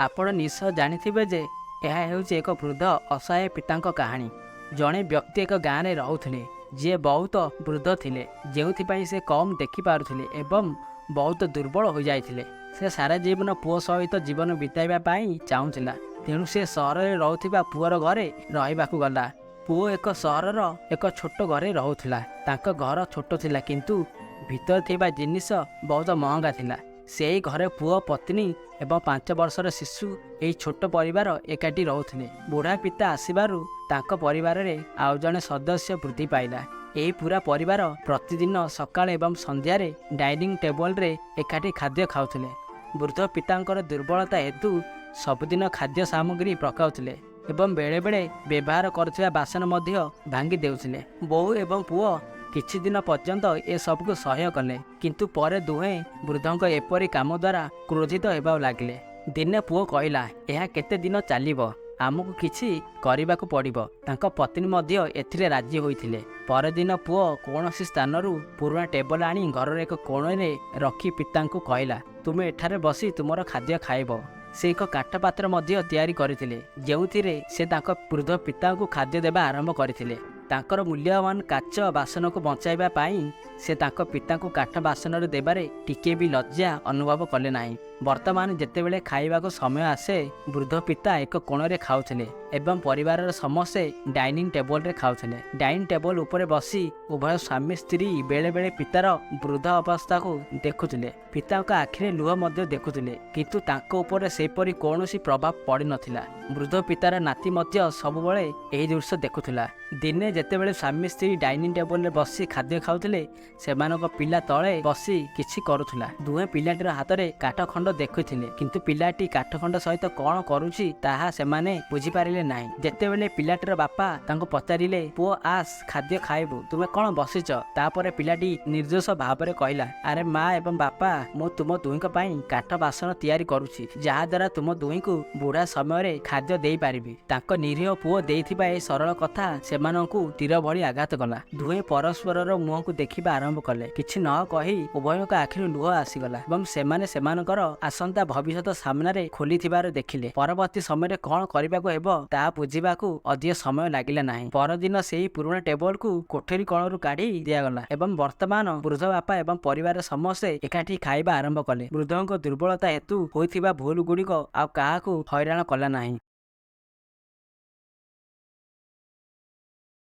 ଆପଣ ନିଶ୍ଚୟ ଜାଣିଥିବେ ଯେ ଏହା ହେଉଛି ଏକ ବୃଦ୍ଧ ଅସହାୟ ପିତାଙ୍କ କାହାଣୀ। ଜଣେ ବ୍ୟକ୍ତି ଏକ ଗାଁରେ ରହୁଥିଲେ, ଯିଏ ବହୁତ ବୃଦ୍ଧ ଥିଲେ, ଯେଉଁଥିପାଇଁ ସେ କମ୍ ଦେଖିପାରୁଥିଲେ ଏବଂ ବହୁତ ଦୁର୍ବଳ ହୋଇଯାଇଥିଲେ। ସେ ସାରା ଜୀବନ ପୁଅ ସହିତ ଜୀବନ ବିତାଇବା ପାଇଁ ଚାହୁଁଥିଲା। ତେଣୁ ସେ ସହରରେ ରହୁଥିବା ପୁଅର ଘରେ ରହିବାକୁ ଗଲା। ପୁଅ ଏକ ସହରର ଏକ ଛୋଟ ଘରେ ରହୁଥିଲା। ତାଙ୍କ ଘର ଛୋଟ ଥିଲା, କିନ୍ତୁ ଭିତରେ ଥିବା ଜିନିଷ ବହୁତ ମହଙ୍ଗା ଥିଲା। ସେହି ଘରେ ପୁଅ, ପତ୍ନୀ ଏବଂ 5 ବର୍ଷର ଶିଶୁ, ଏହି ଛୋଟ ପରିବାର ଏକାଠି ରହୁଥିଲେ। ବୁଢ଼ା ପିତା ଆସିବାରୁ ତାଙ୍କ ପରିବାରରେ ଆଉ ଜଣେ ସଦସ୍ୟ ବୃଦ୍ଧି ପାଇଲା। ଏହି ପୁରା ପରିବାର ପ୍ରତିଦିନ ସକାଳ ଏବଂ ସନ୍ଧ୍ୟାରେ ଡାଇନିଂ ଟେବଲରେ ଏକାଠି ଖାଦ୍ୟ ଖାଉଥିଲେ। ବୃଦ୍ଧ ପିତାଙ୍କର ଦୁର୍ବଳତା ହେତୁ ସବୁଦିନ ଖାଦ୍ୟ ସାମଗ୍ରୀ ପକାଉଥିଲେ ଏବଂ ବେଳେବେଳେ ବ୍ୟବହାର କରୁଥିବା ବାସନ ମଧ୍ୟ ଭାଙ୍ଗି ଦେଉଥିଲେ। ବୋହୂ ଏବଂ ପୁଅ କିଛି ଦିନ ପର୍ଯ୍ୟନ୍ତ ଏସବୁକୁ ସହ୍ୟ କଲେ, କିନ୍ତୁ ପରେ ଦୁହେଁ ବୃଦ୍ଧଙ୍କ ଏପରି କାମ ଦ୍ୱାରା କ୍ରୋଧିତ ହେବାକୁ ଲାଗିଲେ। ଦିନେ ପୁଅ କହିଲା, "ଏହା କେତେ ଦିନ ଚାଲିବ? ଆମକୁ କିଛି କରିବାକୁ ପଡ଼ିବ।" ତାଙ୍କ ପତ୍ନୀ ମଧ୍ୟ ଏଥିରେ ରାଜି ହୋଇଥିଲେ। ପରଦିନ ପୁଅ କୌଣସି ସ୍ଥାନରୁ ପୁରୁଣା ଟେବଲ ଆଣି ଘରର ଏକ କୋଣରେ ରଖି ପିତାଙ୍କୁ କହିଲା, "ତୁମେ ଏଠାରେ ବସି ତୁମର ଖାଦ୍ୟ ଖାଇବ।" ସେ ଏକ କାଠ ପାତ୍ର ମଧ୍ୟ ତିଆରି କରିଥିଲେ, ଯେଉଁଥିରେ ସେ ତାଙ୍କ ବୃଦ୍ଧ ପିତାଙ୍କୁ ଖାଦ୍ୟ ଦେବା ଆରମ୍ଭ କରିଥିଲେ। ତାଙ୍କର ମୂଲ୍ୟବାନ କାଚ ବାସନକୁ ବଞ୍ଚାଇବା ପାଇଁ ସେ ତାଙ୍କ ପିତାଙ୍କୁ କାଠ ବାସନରେ ଦେବାରେ ଟିକିଏ ବି ଲଜ୍ଜା ଅନୁଭବ କଲେ ନାହିଁ। ବର୍ତ୍ତମାନ ଯେତେବେଳେ ଖାଇବାକୁ ସମୟ ଆସେ, ବୃଦ୍ଧ ପିତା ଏକ କୋଣରେ ଖାଉଥିଲେ ଏବଂ ପରିବାରର ସମସ୍ତେ ଡାଇନିଂ ଟେବଲରେ ଖାଉଥିଲେ। ଡାଇନିଂ ଟେବଲ ଉପରେ ବସି ଉଭୟ ସ୍ୱାମୀ ସ୍ତ୍ରୀ ବେଳେବେଳେ ପିତାର ବୃଦ୍ଧ ଅବସ୍ଥାକୁ ଦେଖୁଥିଲେ। ପିତାଙ୍କ ଆଖିରେ ଲୁହ ମଧ୍ୟ ଦେଖୁଥିଲେ, କିନ୍ତୁ ତାଙ୍କ ଉପରେ ସେପରି କୌଣସି ପ୍ରଭାବ ପଡ଼ିନଥିଲା। ବୃଦ୍ଧ ପିତାର ନାତି ମଧ୍ୟ ସବୁବେଳେ ଏହି ଦୃଶ୍ୟ ଦେଖୁଥିଲା। ଦିନେ ଯେତେବେଳେ ସ୍ୱାମୀ ସ୍ତ୍ରୀ ଡାଇନିଂ ଟେବଲରେ ବସି ଖାଦ୍ୟ ଖାଉଥିଲେ, ସେମାନଙ୍କ ପିଲା ତଳେ ବସି କିଛି କରୁଥିଲା। ଦୁହେଁ ପିଲାଟିର ହାତରେ କାଠ ଖଣ୍ଡ ଦେଖୁଥିଲେ, କିନ୍ତୁ ପିଲାଟି କାଠ ଖଣ୍ଡ ସହିତ କ'ଣ କରୁଛି ତାହା ସେମାନେ ବୁଝିପାରିଲେ ନାହିଁ। ଯେତେବେଳେ ପିଲାଟିର ବାପା ତାଙ୍କୁ ପଚାରିଲେ, "ପୁଅ, ଆସ, ଖାଦ୍ୟ ଖାଇବୁ, ତୁମେ କ'ଣ ବସିଛ?" ତାପରେ ପିଲାଟି ନିର୍ଦ୍ଦୋଷ ଭାବରେ କହିଲା, "ଆରେ ମା ଏବଂ ବାପା, ମୁଁ ତୁମ ଦୁହିଁଙ୍କ ପାଇଁ କାଠ ବାସନ ତିଆରି କରୁଛି, ଯାହାଦ୍ୱାରା ତୁମ ଦୁହିଁଙ୍କୁ ବୁଢ଼ା ସମୟରେ ଖାଦ୍ୟ ଦେଇପାରିବି।" ତାଙ୍କ ନିରୀହ ପୁଅ ଦେଇଥିବା ଏହି ସରଳ କଥା ସେମାନଙ୍କୁ ତୀର ଭଳି ଆଘାତ କଲା। ଦୁହେଁ ପରସ୍ପରର ମୁହଁକୁ ଦେଖିବା ଆରମ୍ଭ କଲେ। କିଛି ନ କହି ଉଭୟଙ୍କ ଆଖିରୁ ଲୁହ ଆସିଗଲା ଏବଂ ସେମାନେ ସେମାନଙ୍କର ଆସନ୍ତା ଭବିଷ୍ୟତ ସାମ୍ନାରେ ଖୋଲିଥିବାର ଦେଖିଲେ। ପରବର୍ତ୍ତୀ ସମୟରେ କ'ଣ କରିବାକୁ ହେବ ତାହା ବୁଝିବାକୁ ଅଧିକ ସମୟ ଲାଗିଲା ନାହିଁ। ପରଦିନ ସେହି ପୁରୁଣା ଟେବଲକୁ କୋଠରୀ କୋଣରୁ କାଢି ଦିଆଗଲା ଏବଂ ବର୍ତ୍ତମାନ ବୃଦ୍ଧ ବାପା ଏବଂ ପରିବାର ସମସ୍ତେ ଏକାଠି ଖାଇବା ଆରମ୍ଭ କଲେ। ବୃଦ୍ଧଙ୍କ ଦୁର୍ବଳତା ହେତୁ ହୋଇଥିବା ଭୁଲ ଗୁଡ଼ିକ ଆଉ କାହାକୁ ହଇରାଣ କଲା ନାହିଁ।